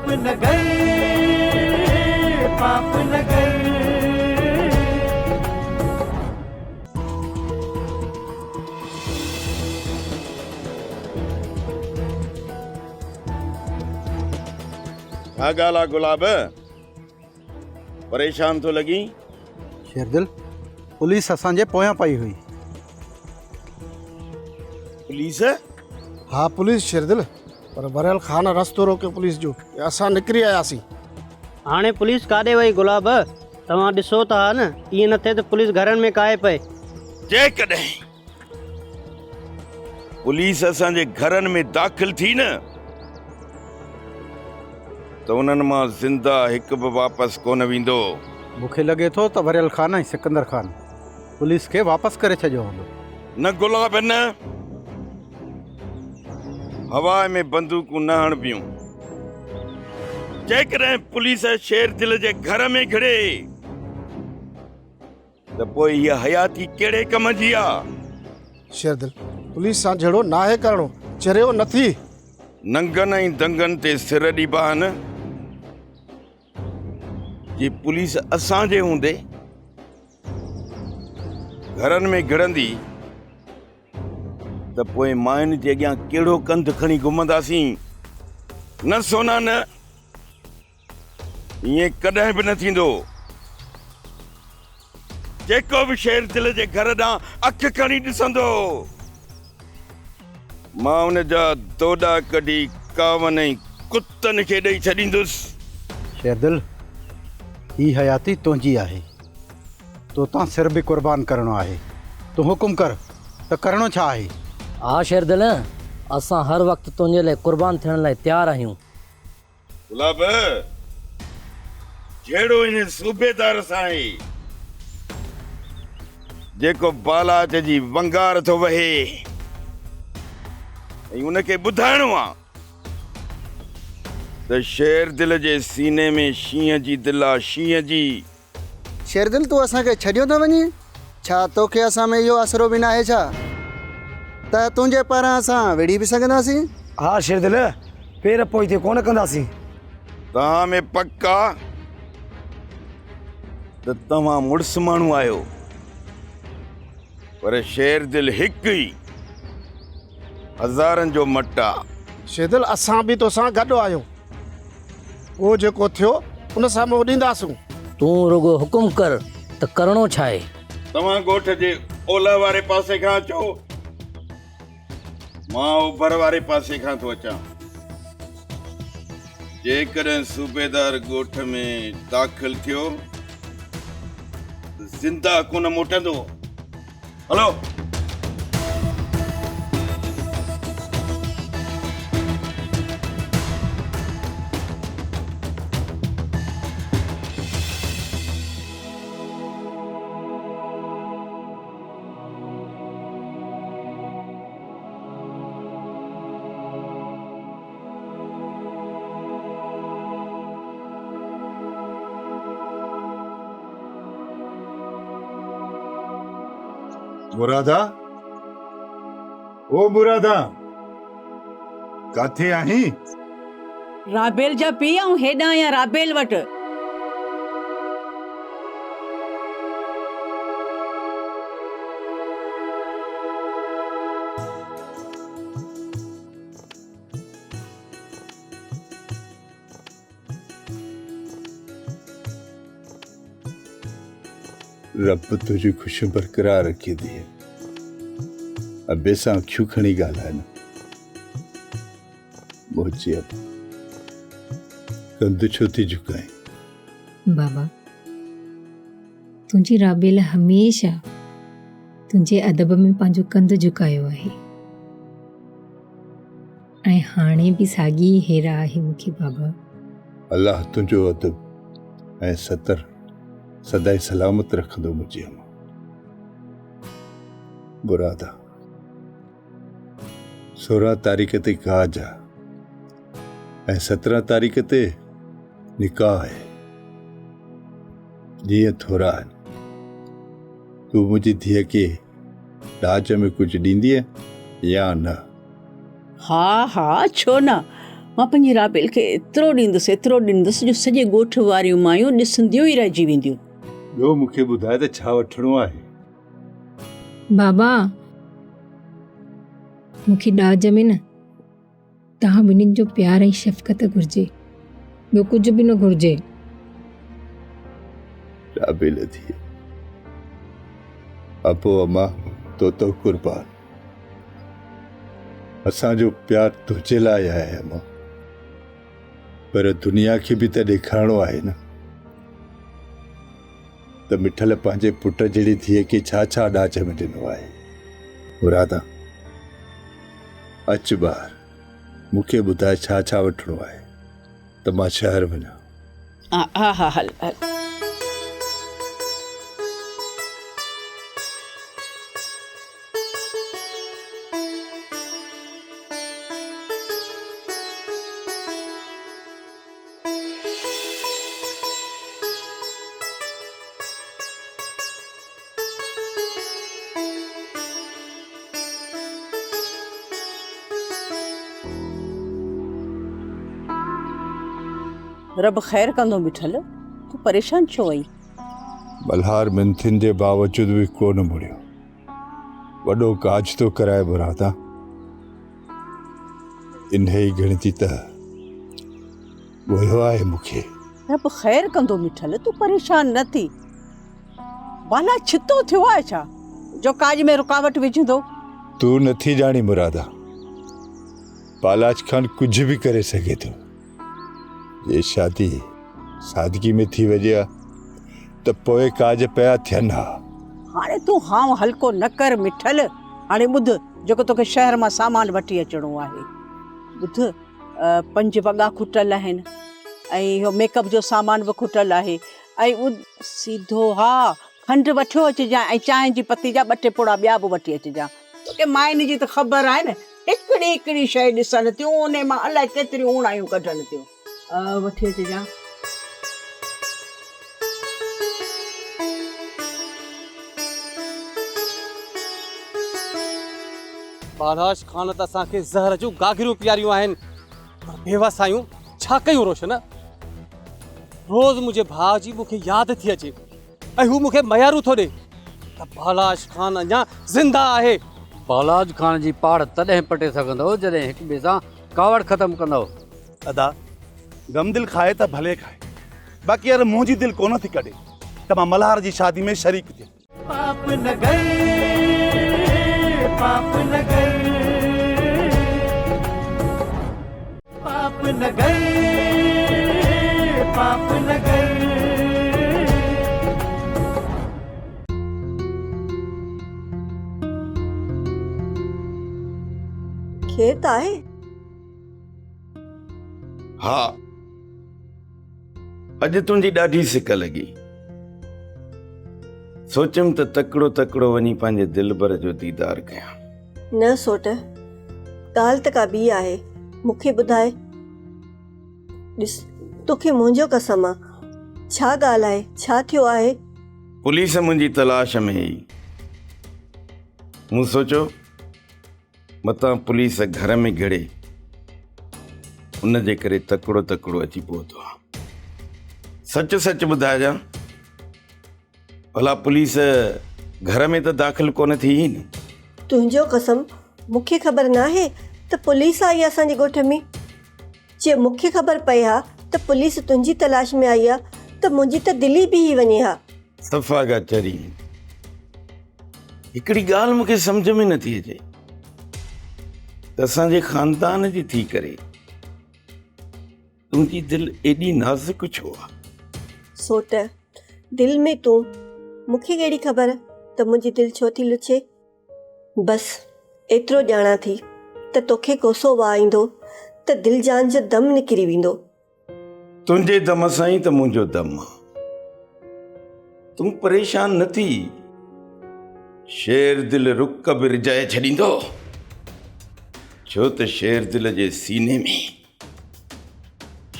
پاپ نگر پاپ نگر. ڇا ڳالهه آ گلاب؟ پريشان ٿو لڳين؟ شيردل، پوليس اسان جي پويان پئي هئي. پوليس؟ ها پوليس شيردل، پر وريل خان رستو روڪيو پوليس جو ۽ اسان نڪري آياسين. هاڻي پوليس ڪاڏي وئي گلاب؟ توهان ڏسو ته ها نه، ائين نه ٿئي ته پوليس گهرن ۾ ڪاهي پئي. جيڪڏهن پوليس اسان جي گهرن ۾ داخل ٿي نه ته انهن مان زنده هڪ به واپس ڪونه ويندو. مون کي لڳي ٿو ته وريل خان ۽ سڪندر خان پوليس کي واپس ڪري ڇڏيو هوندو. نه گلاب نه، هوا ۾ بندوقون نه هڻبيون. جيڪڏهن پوليس شير دل جي گهر ۾ گهڙي ته پوء هيء حياتي ڪهڙي ڪم جي آ؟ شيردل، پوليس سان جهيڙو ناهي ڪرڻو، چريو نه ٿي. ننگن ۽ دنگن تي سر ڏبا آهن. جي پوليس اسان جي هوندي گهرن ۾ گهڙندي ته پوء ماين جي اڳيان ڪهڙو ڪنڌ کڻي گهمنداسين؟ نه سونا نه. ائين ڪڏهن به نه ٿيندو. جيڪو به شير دل جي گهر ڏانهن اک کڻي ڏسندو، مان ان جا دوڏا ڪڍي ڪاون ۽ ڪتن کي ڏئي ڇڏيندس. شيردل، هي حياتي تنهنجي آهي. تو تان سر به قربان ڪرڻو آهي. تون حڪم ڪر ته ڪرڻو ڇا آهي؟ ها شيردل، اسان هر وقت تنهنجي لاء قربان ٿيڻ لاء تيار آهيون. گلاب، جهيڙو ان صوبيدار سان آهي، جيڪو بالاچ جي ونگار ٿو وهي ۽ ان کي ٻڌائڻو آ ته شيردل جي سيني ۾ شينهن جي دل آ، شينهن جي. شيردل تون اسان کي ڇڏيو ٿو وڃين؟ ڇا توکي اسان ۾ اهو آسرو به ناهي ڇا ته تنهنجي پاران اسان وڙهي به سگهنداسين؟ ها شيردل، پير پوئتي ڪونه ڪنداسين. توهان ۾ پڪ آ ته توهان مڙس ماڻهو آهيو، پر شيردل هڪ ئي هزارن جو مٽ آ. شيردل اسان به توسان گڏ آهيون. پوء جيڪو ٿيو ان سان منهن ڏينداسون. تون رڳو حڪم ڪر ته ڪرڻو ڇا آهي؟ توهان ڳوٺ جي اولهه واري پاسي کان اچو، مان اوڀر واري پاسي کان ٿو اچان. جيڪڏهن صوبيدار ڳوٺ ۾ داخل ٿيو ته زنده ڪونه موٽندو. هلو. مرادا او مرادا ڪاٿي آهين؟ رابيل جا پيء آئون هيڏانهن آهيان رابيل وٽ. رب تنهنجون خوشيون برقرار رکي ڌيء. ابي سان اکيون کڻي ڳالهاء نه. منهنجي ابا ڪنڌ ڇو ٿي جهڪائين؟ بابا تنهنجي رابيل هميشه تنهنجي ادب ۾ پنهنجو ڪنڌ جهڪايو آهي. ۽ هاڻي به ساڳي ئي هير آهي مون کي بابا. الله تنهنجو ادب ۽ ستر سدائين سلامت رکندو منهنجي امان. برادا 16 تاريخ تي ڪاج آ ۽ 17 تاريخ تي نڪاح آهي. ڏينهن ٿورا آهن. تون منهنجي ڌيء کي ڏاج ۾ ڪجهه ڏيندينء يا نه؟ ها ها ڇو نه، مان پنهنجي رابيل کي ايترو ڏيندس، ايترو ڏيندس جو سڄي ڳوٺ واريون مايون ڏسنديون ئي رهجي وينديون. ٻيو مون کي ٻڌاء ته ڇا وٺڻو آهي؟ بابا، مون کي ڏاج ۾ نه توهان ٻنهين جو پيار ۽ شفقت گهرجي، ٻيو ڪجهه به نه گهرجي. رابيل ڌيء، ابو اما تو تو قربان. اسان جو پيار تنهنجي لاء آهي اما، پر دنيا کي به ته ڏيکارڻو آهي نه ته مٺل پنهنجي پٽ جهڙي ڌيء کي ڇا ڇا ڏاج ۾ ڏنو آهي. مرادا، اچ ٻاهر، مون کي ٻڌاء ڇا ڇا وٺڻو آهي ته مان شهر وڃان. ها ها هل هل. رب خير ڪندو مٺل، تون پريشان ڇو آهين؟ ملهار منٿين جي باوجود به ڪو نه مڙيو. وڏو ڪاڄ ٿو ڪرائي برادا. انهيء ڳڻتي ته ڳوهيو آهي مون کي. رب خير ڪندو مٺل، تون پريشان نه ٿي. بالا ڇتو ٿيو آهي ڇا جو ڪاڄ ۾ رڪاوٽ وجهندو؟ تون نٿي ڄاڻين مرادا، بالاچ خان ڪجهه به ڪري سگهي ٿو. جي شادي سادگي ۾ ٿي وڃي ها ته پوء ڪاڄ پيا ٿين ها. هاڻي تون هانء هلڪو نه ڪر مٺل، هاڻي ٻڌ جيڪو توکي شهر مان سامان وٺي اچڻو آهي. ٻڌ پنج وڳا کٽل آهن ۽ اهو ميڪ اپ جو سامان به کٽل آهي ۽ ٻڌ سيڌو ها کنڊ وٺيو اچجانء ۽ چانهه جي پتي جا ٻه ٽي پڙا ٻيا به وٺي اچجان. توکي ماين جي ته خبر آهي نه، هڪڙي هڪڙي شيء ڏسن ٿيون، انهي مان الائي ڪيتريون اوڻايون ڪڍن ٿيون. وٺي اچجان. بالاش خان ته اسان کي زهر جون گاگريون پياريون آهن پر بيوس آهيون ڇا ڪيون روشن روز منهنجي ڀاء جي مون کي ياد ٿي اچي ۽ هو مون کي ميارون ٿو ڏي ته بالاچ خان اڃا زنده آهي. بالاچ خان جي پاڙ تڏهن پٽي سگهندؤ جڏهن هڪ ٻئي سان ڪاوڙ ختم ڪندؤ. ادا غم دل کائي ته ڀلي کائي باقي يار منهنجي دل ڪونه ٿي ڪڍي ته مان ملهار جي شادي ۾ شريڪ ٿيان. پاپ نگر پاپ نگر پاپ نگر پاپ نگر. خير ته آهي؟ ها اڄ تنهنجي ڏاڍي سڪ لڳي. سوچيم ته تڪڙو تڪڙو وڃي پنهنجي دلبر جو ديدار ڪيان. نه سوٽ، ڳالهه ته ڪا ٻي آهي، مون کي ٻڌاء. ڏس، توکي منهنجو قسم آ، ڇا ڳالهه آهي، ڇا ٿيو آهي؟ پوليس منهنجي تلاش ۾ هئي. مون سوچيو متان پوليس گهر ۾ گهڙي، ان جي ڪري تڪڙو تڪڙو اچي پهتو آهيان. سچ سچ ٻڌائجان، ڀلا پوليس گهر ۾ ته داخل ڪونه ٿي هئي نه؟ تنهنجو قسم، مون کي خبر ناهي ته پوليس آئي آهي اسان جي ڳوٺ ۾. جي مون کي خبر پئي ها ته پوليس تنهنجي تلاش ۾ آئي آهي ته منهنجي ته دل ئي بيهي وڃي ها. صفا ڪا چري. هڪڙي ڳالهه مون کي سمجهه ۾ نٿي اچي ته اسان جي خاندان جي ٿي ڪري تنهنجي دل ايڏي نازڪ ڇو آ؟ سوٽ، دل ۾ تون، مون کي ڪهڙي خبر ته منهنجي دل ڇو ٿي لڇي؟ بس ايترو ڄاڻان ٿي ته توکي ڪوسو واء ايندو ته دل جان جو دم نڪري ويندو. تنهنجي دم سان ئي ته منهنجو دم آ. تون پريشان نه ٿي. شير دل رڪ به رجائي ڇڏيندو. ڇو ته شير دل جي سيني ۾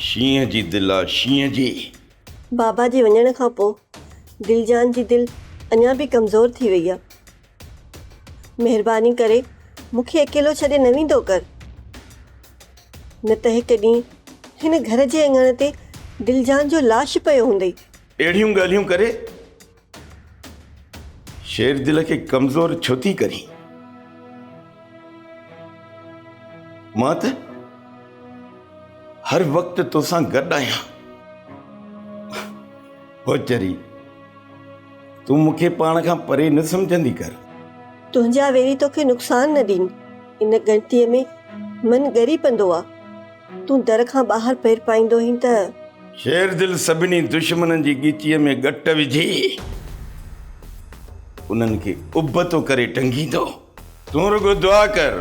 شينهن جي دل آ شينهن جي. بابا جي وڃڻ کان پوء دلجان جي دل اڃا به ڪمزور ٿي وئي آ. مهرباني ڪري مون کي اڪيلو ڇڏي نه ويندو ڪر. نه ته هڪ ڏينهن هن گهر جي اڱڻ تي دلجان جو لاش پيو هوندئي. اهڙيون ڳالهيون ڪري شير دل کي ڪمزور ڇو ٿي ڪرين؟ مان ته هر وقت توسان گڏ آهيان. هو چري، تون مون کي پاڻ کان پري نه سمجهندي ڪر. تنهنجا ويري توکي نقصان نه ڏين، ان ڳڻتيء ۾ من ڳري پندو آ. تون در کان ٻاهر پير پائيندو هين ته. شير دل سڀني دشمنن جي ڳچيء ۾ ڳٽ وجهي انهن کي ابتو ڪري ٽنگيندو. تون رڳو دعا ڪر،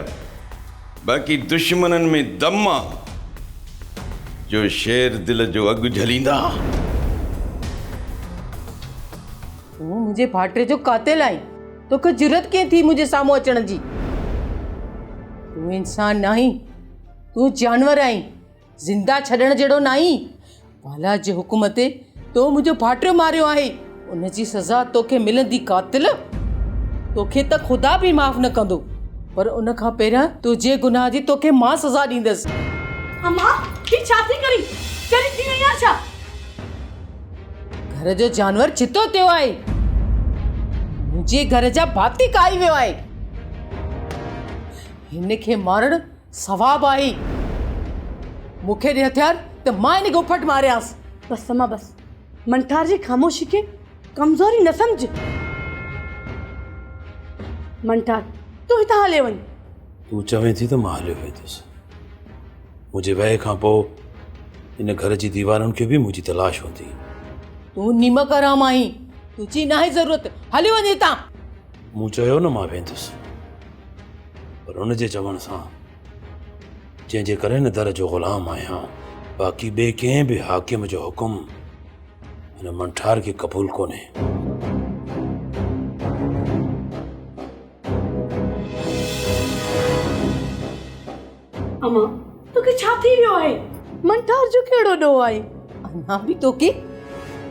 باقي دشمنن ۾ دم آ جو شير دل جو اڳ جهليندا. تون منهنجي ڀائٽي جو قاتل آهين، توکي جرئت ڪيئن ٿي منهنجي سامهون اچڻ جي؟ تون انسان ناهين، تون جانور آهين، زنده ڇڏڻ جهڙو ناهين. بالا جي حڪم تي تو منهنجو ڀائٽيو ماريو آهي، ان جي سزا توکي ملندي قاتل! توکي ته خدا به معاف نه ڪندو، پر ان کان پهريان تنهنجي گناهه جي توکي مان سزا ڏيندس. امان، هي ڇا ٿي ڪرين؟ چري ٿي وئي آهين ڇا؟ گهر جو جانور ڇتو ٿيو آهي. منهنجي گهر جا ڀاتي کائي ويو آهي. هن کي مارڻ ثواب آهي. مون کي ڏي هٿيار ته مان هن کي اڦٽ ماريانس. بس امان بس. منٺار جي خاموشي کي ڪمزوري نه سمجهه. منٺار تون هتان هليو وڃ. تون چوين ٿي ته مان هليو ويندس. منهنجي وئي کان پوء ان گهر جي ديوارن کي به منهنجي تلاش هوندي. تون نيمڪ حرام آهين. تنهنجي ناهي ضرورت. هليو وڃ هتان. مون چيو نه مان ويندس. پر ان جي چوڻ سان جنهن جي ڪري نه در جو غلام آهيان، باقي ٻئي ڪنهن به حاڪم جو حڪم هن منٺار کي قبول ڪونهي. امان، توکي ڇا ٿي ويو آهي؟ منٺار جو ڪهڙو ڏوهه آهي؟ اڃا به توکي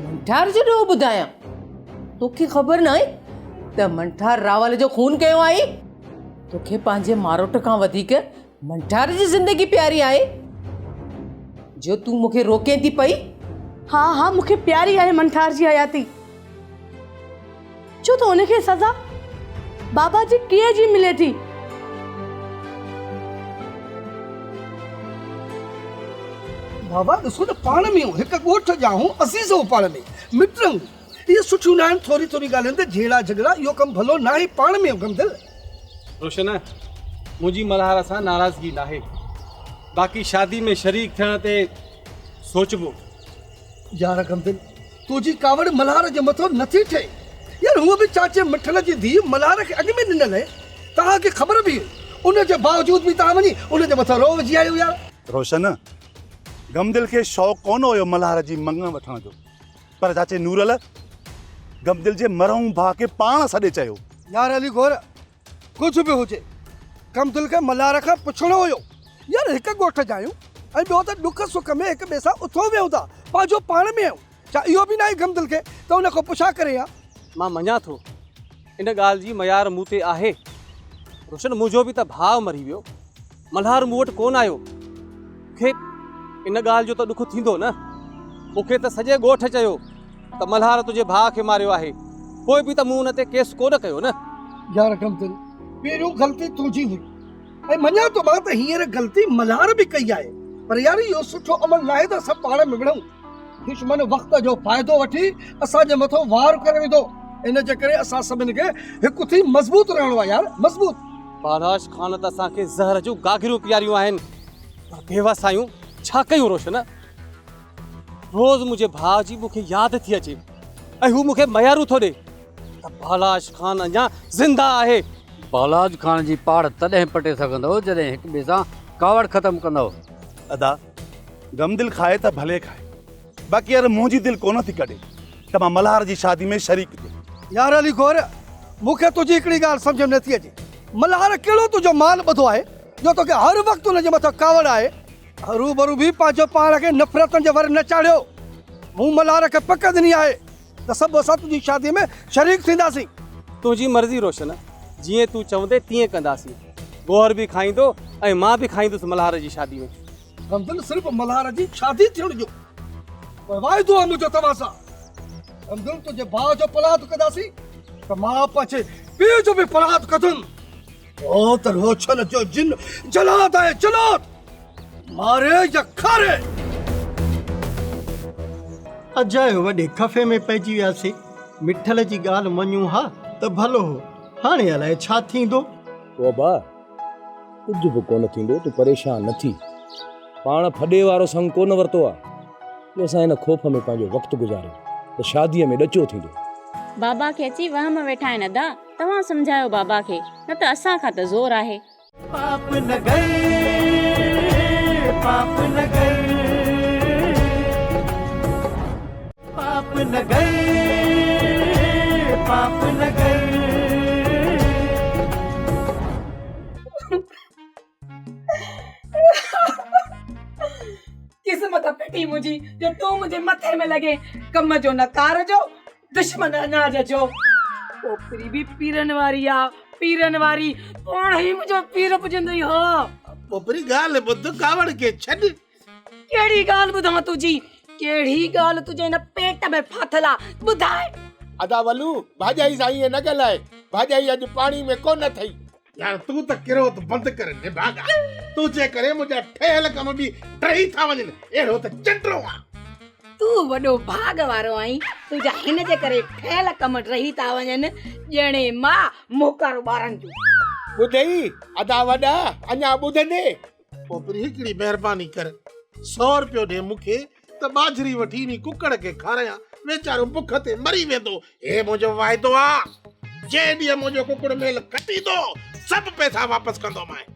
منٺار جو ڏوهه ٻڌايان؟ توکي خبر ناهي ته منٺار راول جو خون ڪيو آهي؟ توکي پنهنجي ماروٽ کان وڌيڪ منٺار جي زندگي پياري آهي جو تون مون کي روڪين ٿي پئي؟ ها ها مون کي پياري آهي منٺار جي حياتي. ڇو ته ان کي سزا بابا جي ڪيئي جي ملي ٿي. بابا ڏسو ته پاڻ ۾ هڪ ڳوٺ جا آهون عزيز آهون پاڻ ۾ مٽ آهون اهي سٺيون ناهن ٿوري ٿوري ڳالهين تي جهيڙا جهڳڙا اهو ڪم ڀلو ناهي پاڻ ۾ غمدل. روشن منهنجي ملهار سان ناراضگي ناهي باقي شادي ۾ شريڪ ٿيڻ تي سوچبو. يار غمدل تنهنجي ڪاوڙ ملهار جي مٿو نٿي ٺهي. يار هونء به چاچي مٺل جي ڌيء ملهار کي اڳ ۾ ڏنل آهي. توهان کي خبر به هئي. ان جي باوجود به توهان وڃي ان جي مٿان روهه وجهي آيو يار. روشن، غمدل کي شوق ڪونه هيو ملهار جي مڱ وٺڻ جو، پر چاچي نورل غمدل جي مرحوم ڀاء کي پاڻ سڏي چيو. يار علي گوهر، ڪجهه به هجي ڪمدل کي ملهار کان پڇڻو هيو. يار هڪ ڳوٺ جا آهيون ۽ ٻيو ته ڏک سک ۾ هڪ ٻئي سان اٿو ويهون ٿا، پنهنجو پاڻ ۾ آهيون. ڇا اهو به ناهي غمدل کي ته ان کان پڇا ڪري ها. مان مڃان ٿو ان ڳالهه جي ميار مون تي آهي. روشن منهنجو به ته ڀاء مري ويو. ملهار مون وٽ ڪونه آيو. مون کي ان ڳالهه جو ته ڏک ٿيندو نه. مون کي ته سڄي ڳوٺ چيو ته ملهار تنهنجي ڀاء کي ماريو آهي. پوء به ته مون ان تي ڪيس ڪونه ڪيو نه. يار غمدل پهريون غلطي تنهنجي هئي ۽ مڃان ٿو مان ته هينئر غلطي ملهار به ڪئي آهي پر يار اهو سٺو عمل ناهي ته اسان پاڻ ۾ وڙهون. دشمن وقت جو فائدو وٺي اسان جي مٿو وار ڪري وڌو. ان جي ڪري اسان سڀن کي هڪ ٿي مضبوط رهڻو آهي يار مضبوط. بالاش خان ته اسان کي زهر جون گاگريون پياريون آهن پر بيوس آهيون ڇا ڪيون روشن روز منهنجي ڀاء جي مون کي ياد ٿي اچي ۽ هو مون کي ميارون ٿو ڏي ته بالاش خان اڃا زنده آهي. بالاچ خان جي پاڙ تڏهن پٽي سگهندؤ جڏهن هڪ ٻئي سان ڪاوڙ ختم ڪندؤ. ادا غم دل کائي ته ڀلي کائي باقي يار منهنجي دل ڪونه ٿي ڪڍي ته مان ملهار جي شادي ۾ شريڪ ٿيان. يار علي گوهر مون کي تنهنجي هڪڙي ڳالهه سمجهه ۾ نٿي اچي ملهار ڪهڙو تنهنجو مال ٻڌو آهي جو توکي هر وقت ان جي مٿان ڪاوڙ آهي. هروڀرو به پنهنجو پاڻ کي نفرتن جي ور نه چاڙهيو. مون ملهار کي پڪ ڏني آهي ته سڀ اسان تنهنجي شادي ۾ شريڪ ٿينداسين. تنهنجي مرضي روشن، جيئن تون چوندين تيئن ڪنداسين. گوهر به کائيندو ۽ مان به کائيندس ملهار جي شادي ۾. غمدل صرف ملهار جي شادي ٿيڻ ڏيو. پر واعدو آ منهنجو توهان سان. غمدل تنهنجي ڀاء جو پلاند ڪنداسين ته مان پنهنجي پيء جو به پلاند ڪندم. او ته روڇل جو جن جلاد آهي جلاد. ماري يا کاري. اجايو وڏي خفي ۾ پئجي وياسين. مٺل جي ڳالهه مڃون ها ته ڀلو هو. هاڻي الائي ڇا ٿيندو. توبه! ڪجهه به ڪونه ٿيندو، تون پريشان نه ٿي. پاڻ ڦڏي وارو سڱ ڪونه ورتو آ، جو اسان هن خوف ۾ پنهنجو وقت گذاريو ته شاديء ۾ ڏچو ٿيندو. بابا کي اچي وهم ويٺا آهن ادا، توهان سمجهايو بابا کي، نه ته اسان کان ته زور آهي. پاپ نگر پاپ نگر پاپ نگر پاپ نگر. قسمت ڦٽي منهنجي جو تون منهنجي مٿي ۾ لڳين، ڪم جو نه ڪار جو، دشمن اناج جو. پوپري به پيرن واري آ، پيرن واري، پاڻ ئي منهنجو پير پڄندئي ها. پوپري ڳالهه ٻڌ، ڪاوڙ کي ڇڏ. ڪهڙي ڳالهه ٻڌان تنهنجي، ڪهڙي ڳالهه تنهنجي هن پيٽ ۾ ڦاٿل آ، ٻڌاء. ادا ولو، ڀاڄائي سان ائين نه ڳالهاء، ڀاڄائي اڄ پاڻي ۾ ڪونه اٿئي. يار تون ته ڪروڌ بند ڪر نڀاڳا، تنهنجي ڪري منهنجا ٺهيل ڪم به ڊهي ٿا وڃن، اهڙو ته چنڊو آن. تون وڏو ڀاڳ وارو آهين، تنهنجا هن جي ڪري ٺهيل ڪم ڊهي ٿا وڃن، ڄڻي ماء موڪارو ٻارن جو. ٻڌئي ادا وڏا، اڃا ٻڌندي؟ پوپري هڪڙي مهرباني ڪر، سئو رپيو ڏي مون کي ته ٻاجهري وٺي انهي ڪڪڙ کي کارايان، ويچارو بک تي مري ويندو. هي منهنجو واعدو آ، جنهن ڏينهن منهنجو ڪڪڙ ميل کٽيندو، سڀ پئسا واپس ڪندومانء.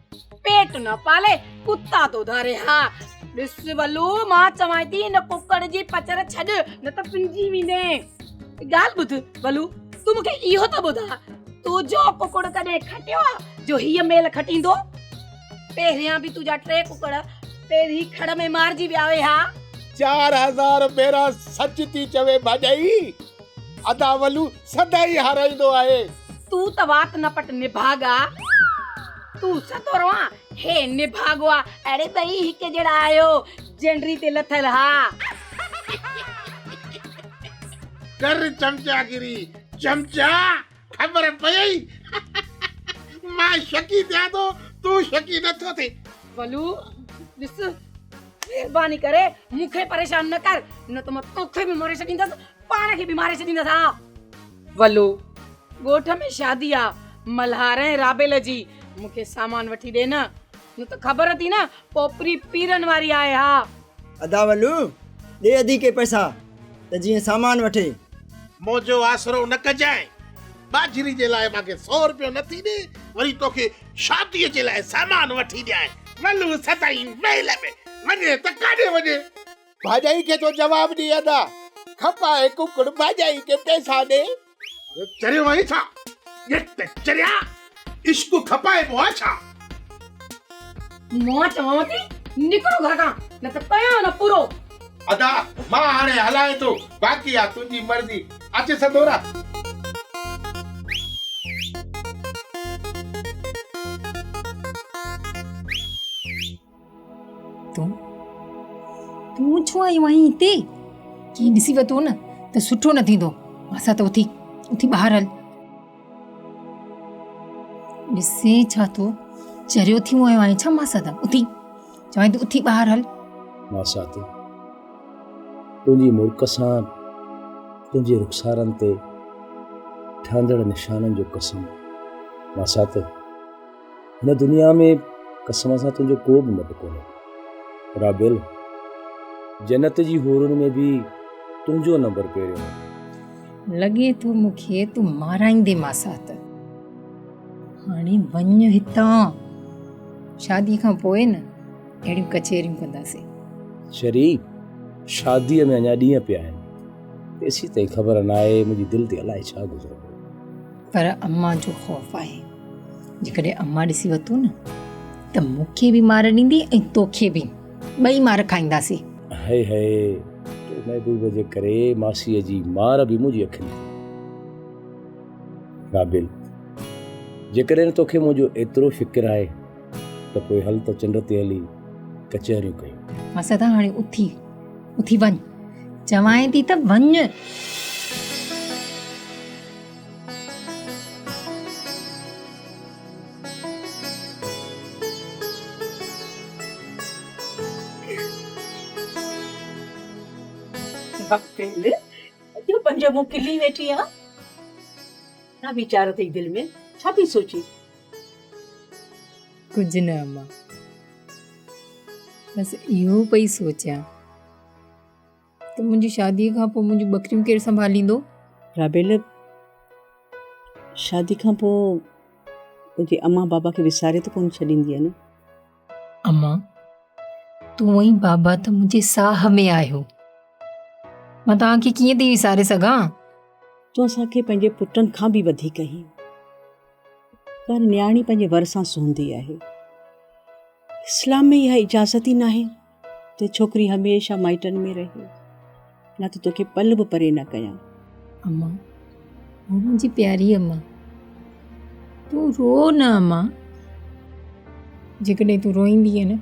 پيٽ نه پالي، ڪتا ٿو ڌاري ها. ڏس ولو، مان چوانء ٿي هن ڪڪڙ جي پچر ڇڏ، نه ته پنجي ويندين. ڳالهه ٻڌ ولو، تون مون کي اهو ته ٻڌاء، تنهنجو ڪڪڙ ڪڏهن کٽيو آ، جو هيء ميل کٽيندو؟ پهريان به تنهنجا ٽي ڪڪڙ پهرين کڙ ۾ مارجي ويا هيا. 4000 ڀيرا سچ ٿي چوي ڀاڄائي، ادا ولو سدائين هارائيندو آهي. تون ته وات نه پٽ نڀاڳا، تون ستورو آن، هي نڀاڳو آ، اڙي ٻئي هڪ جهڙا آهيو، جنڊري تي لٿل ها. ڪر چمچاگيري چمچا. خبر پيئي مان شڪي ٿيان ٿو تون شڪي نه ٿو ٿئين. ولو ڏس مهرباني ڪري مون کي پريشان نه ڪر نه ته مان توکي به ماري ڇڏيندس پاڻ کي به ماري ڇڏيندس ها. ولو ڳوٺ ۾ شادي آ ملهار ۽ رابيل جي مون کي سامان وٺي ڏي نه نه ته خبر اٿي نه پوپري پيرن واري آهي ها. ادا ولو ڏي ادي کي پئسا ته جيئن سامان وٺي. منهنجو آسرو نه ڪجانء. ٻاجهري جي لاء مان کي سئو رپيو نه ٿي ڏي، وري توکي شاديء جي لاء سامان وٺي ڏيانء. ولو سدائين ويل ۾ وڃي ته ڪاڏي وڃي؟ ڀاڄائي کي ٿو جواب ڏي ادا. کپائي ڪڪڙ ڀاڄائي کي پئسا ڏي. چريو آهين ڇا؟ ڄٽ چريا، عشق کپائبو آ ڇا؟ مان چوانو ٿي نڪرو گهر کان نه ته ڪيان نه پورو. ادا مان هاڻي هلائين ٿو باقي آ تنهنجي مرضي اچ سدورا. تون تون ڇو آيو آهين هتي؟ ڪنهن ڏسي ورتو نه ته سٺو نه ٿيندو. مان سان ته اٿي اٿي ٻاهر هل. ڏسين ڇا ٿو چريو ٿيو آيو آهين ڇا مان سان ته اٿي چوين ٿي اٿي ٻاهر هل. ماسات تنهنجي مرڪ سان تنهنجي رخسارن تي ٺهندڙ نشانن جو قسم ماسات هن دنيا ۾ قسم سان تنهنجو ڪو به مٽ ڪونهي رابيل جنت جي حورن ۾ به تنهنجو نمبر پهريون آهي. لڳي ٿو مون کي تون مارائيندين ماسات. هاڻي وڃ هتان. شادي کان پوء نه اهڙيون ڪچهريون ڪنداسين. شري، شاديء ۾ اڃا ڏينهن پيا آهن. تيسين تائين خبر ناهي منهنجي دل تي الائي ڇا گذرندو. پر امان جو خوف آهي. جيڪڏهن امان ڏسي ورتو نه ته مون کي به مار ڏيندي ۽ توکي به. ٻئي مار کائينداسين. هئي هئي تو محبوب جي ڪري ماسيء جي مار به منهنجي اکين تي. رابيل، جيڪڏهن توکي منهنجو ايترو فڪر آهي ته پوء هل ته چنڊ تي هلي ڪچهريون ڪيون. مان سدا هاڻي اٿي اٿي وڃ. چوانء ٿي ته وڃ. بخيل، اڄ پنهنجو منهن کلي ويٺي آن. ڇا ويچار اٿئي دل ۾؟ ڇا پئي سوچين؟ ڪجهه نه امان. بس اهو پئي سوچيان ته منهنجي شاديء کان پوء منهنجون ٻڪريون ڪير سنڀاليندو؟ رابيل، شادي کان پوء تنهنجي امان بابا کي وساري ته ڪونه ڇڏيندينء نه؟ امان، تون ۽ بابا ته منهنجي ساهه ۾ آهيو. مان توهان کي ڪيئن ٿي وساري سگهان؟ تون اسان کي پنهنجي پٽن کان به وڌيڪ آهين. پر نياڻي پنهنجي ور سان سهندي آهي. اسلام ۾ اها اجازت ئي ناهي ته ڇوڪري هميشه مائٽن ۾ رهي. نه ته توکي پل به پري نه ڪيان. امان، او منهنجي پياري امان، تون رو نه امان. جيڪڏهن تون روئيندينء نه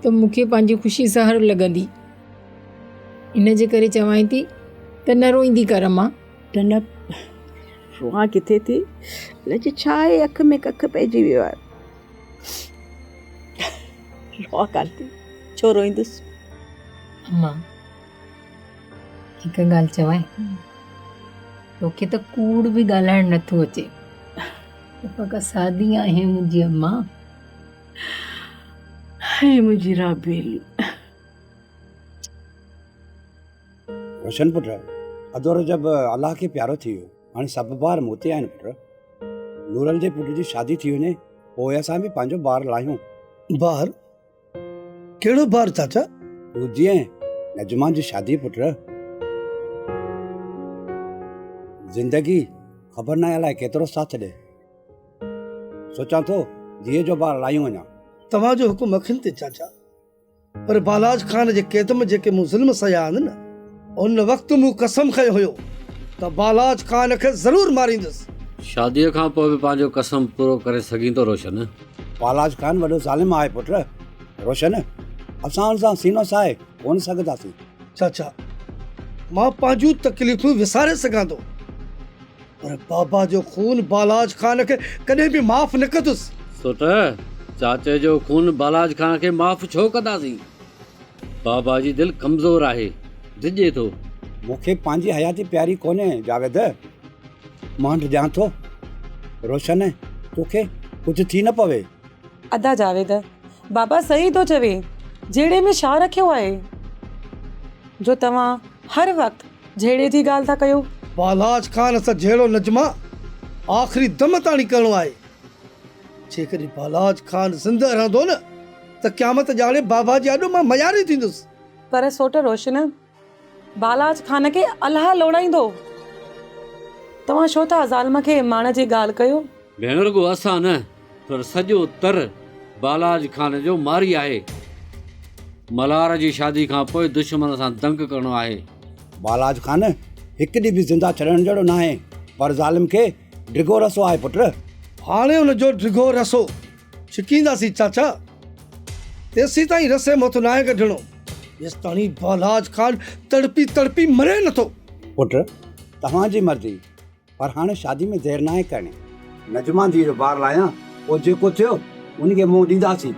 ته مون کي پنهنجي خوشي زهر لڳندي. ان جي ڪري چوانء ٿي ته نه روئيندي ڪر امان. نه نه روئان ڪٿي ٿي، الائجي ڇا آهي اک ۾ ڪک پئجي ويو آهي. روئان ڪانه ٿي، ڇو روئيندس؟ امان هڪ ڳالهه چوانء، توکي ته ڪوڙ به ڳالهائڻ نٿو اچي. پڪ سادي آهين منهنجي امان. هي منهنجي رابيل. روشن پٽ، اڌو رجب الله کي پيارو ٿي ويو، هاڻي سڀ بار مون تي آهن پٽ. نورل جي پٽ جي شادي ٿي وڃي پوء اسان به پنهنجو بار لاهيون. بار؟ ڪهڙو بار چاچا؟ رودي ۽ نجما جي شادي پٽ. زندگي خبر ناهي الائي ڪيترو ساٿ ڏي. سوچان ٿو ڌيء جو بار لاهيون اڃا. توهان جو حڪم اکين تي چاچا. پر بالاچ خان جي قيد ۾ جيڪي مون ظلم سهيا آهن نه، ان وقت مون قسم کنيو هيو ته بالاچ خان کي ضرور ماريندس. شاديء کان پوء به پنهنجو قسم پورو ڪري سگهين ٿو روشن؟ بالاچ خان وڏو ظالم آهي پٽ روشن، اسان ان سان سينو ساهي ڪونه سگهنداسين. چاچا، مان پنهنجون تڪليفون وساري سگهان ٿو، پر بابا جو خون بالاچ خان کي ڪڏهن به معاف نه ڪندس. سوٽ، چاچي جو خون بالاچ خان کي معاف ڇو ڪنداسين؟ بابا جي دل ڪمزور آهي، ڊڄي ٿو. مون کي پنهنجي حياتي پياري ڪونهي جاويد، مان ڊڄان ٿو. روشن، توکي ڪجهه ٿي نه پوي. ادا جاويد، بابا صحيح ٿو چوي، جهيڙي ۾ ڇا رکيو آهي جو توهان هر وقت جهيڙي جي ڳالهه ٿا ڪيو. بالاچ خان سان جهيڙو نجما آخري دم تاڻي ڪرڻو آهي. جيڪڏهن بالاچ خان زنده رهندو نه ته قيامت ڄاڻي بابا جي آڏو مان مياري ٿيندس. پر سوٽ روشن، بالاچ خان کي الله لوڙائيندو. توهان ڇو ٿا ظالم کي ماڻ جي ڳالهه ڪيو؟ ڀيڻ رڳو اسان نه پر سڄو تر بالاچ خان جو ماري آهي. ملهار جي شادي کان پوء دشمن سان دنگ ڪرڻو آهي. بالاچ خان هڪ ڏينهن به زنده ڇڏڻ جهڙو ناهي پر ظالم کي ڊگهو رسو آهي پٽ. هاڻي ان جو ڊگهو رسو ڇڪينداسين چاچا. تيسيتائين رسي مان هٿ ناهي ڪڍڻو جيستاڻي بالاچ خان تڙپي تڙپي مري نٿو. پٽ توهان جي مرضي پر هاڻي شادي ۾ دير ناهي ڪرڻي. نجما ڌيء جو بار لاهيان پوء جيڪو ٿيو ان کي منهن ڏينداسين.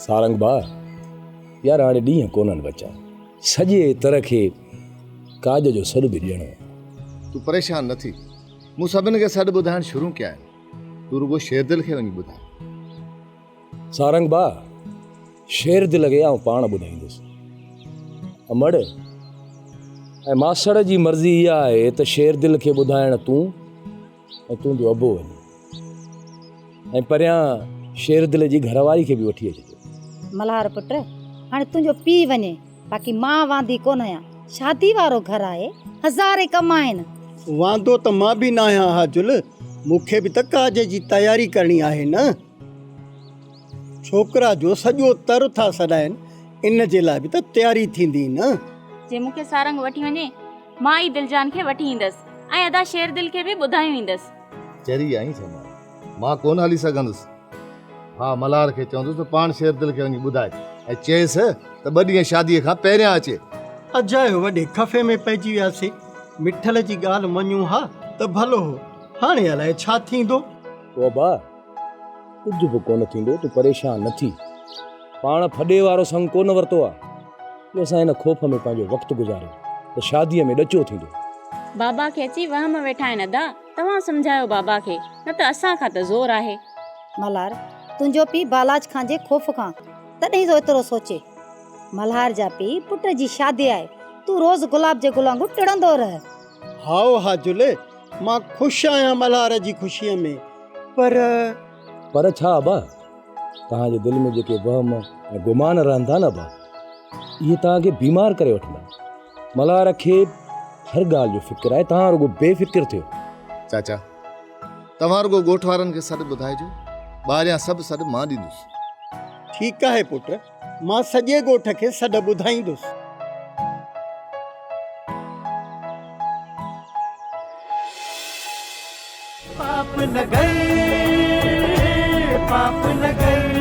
سارنگ ڀاء يار هاڻي ڏينهن ڪونهن بچا. سڄي تر کي ڪاڄ جو سڏ به ڏيڻو آهي. تون پريشان نه ٿي. مون سڀن کي سڏ ٻڌائڻ شروع ڪيا آهن. تون رڳو شيردل کي وڃي ٻڌاء. سارنگ ڀاء، شيردل کي آئون پاڻ ٻڌائيندس. امڙ ۽ ماسڙ جي مرضي اها آهي ته شيردل کي ٻڌائڻ تون ۽ تنهنجو ابو وڃي ۽ پريان شيردل جي گهر واري کي به وٺي اچجو. ملهار پٽ، هاڻي تنهنجو پيء وڃي، باقي مان واندي ڪونه آهيان. شادي وارو گهر آهي، هزارين ڪم آهن. واندو ته مان به ناهيان حاجل، مون کي به ته ڪاڄ جي تياري ڪرڻي آهي نه. ڇوڪرا جو سڄو تر ٿا سڏائين، ان جي لاء به ته تياري ٿيندي نه. جي مون کي سارنگ وٺي وڃي، مان ئي دلجان کي وٺي ايندس ۽ ادا شيردل کي به ٻڌايون ايندس. چري آهين ڇا مال؟ مان ڪونه هلي سگهندس. ها ملهار کي چوندس ته پاڻ شيردل کي وڃي ٻڌائي ۽ چئيس ته ٻه ڏينهن شاديء کان پهريان اچي. اجايو وڏي خفي ۾ پئجي وياسي. مٺل جي ڳالهه مڃون ها ته ڀلو هو. هاڻي الائي ڇا ٿيندو. او ابا، ڪجهه به ڪونه ٿيندو، تون پريشان نه ٿي. پاڻ ڦڏي وارو سڱ ڪونه ورتو آ، جو اسان هن خوف ۾ پنهنجو وقت گذاريو ته شاديء ۾ ڏچو ٿيندو. بابا کي اچي وهم ويٺا آهن ادا، توهان سمجهايو بابا کي، نه ته اسان کان ته زور آهي. ملهار، تنهنجو پيء بالاچ خان جي خوف کان تڏهن ٿو ايترو سوچي. ملهار جا پيء پٽ جي شادي آهي، تون روز گلاب جي گل وانگر ٽڙندو رهه. هائو حاجل، مان خوش آهيان ملهار جي خوشيء ۾، پر. پر ڇا ابا؟ توهان جي دل ۾ جيڪي وهم ۽ گمان رهن ٿا نه ابا، اهي توهان کي بيمار ڪري وٺندا. ملهار کي هر ڳالهه جو فڪر آهي، توهان رڳو بي فڪر ٿيو. چاچا، توهان رڳو ڳوٺ وارن کي سڏ ٻڌائجو، ٻاهريان سڀ سڏ مان ڏيندس. ٺيڪ آهي پٽ، مان سڄي ڳوٺ کي سڏ ٻڌائيندس. پاپ نگر، پاپ نگر.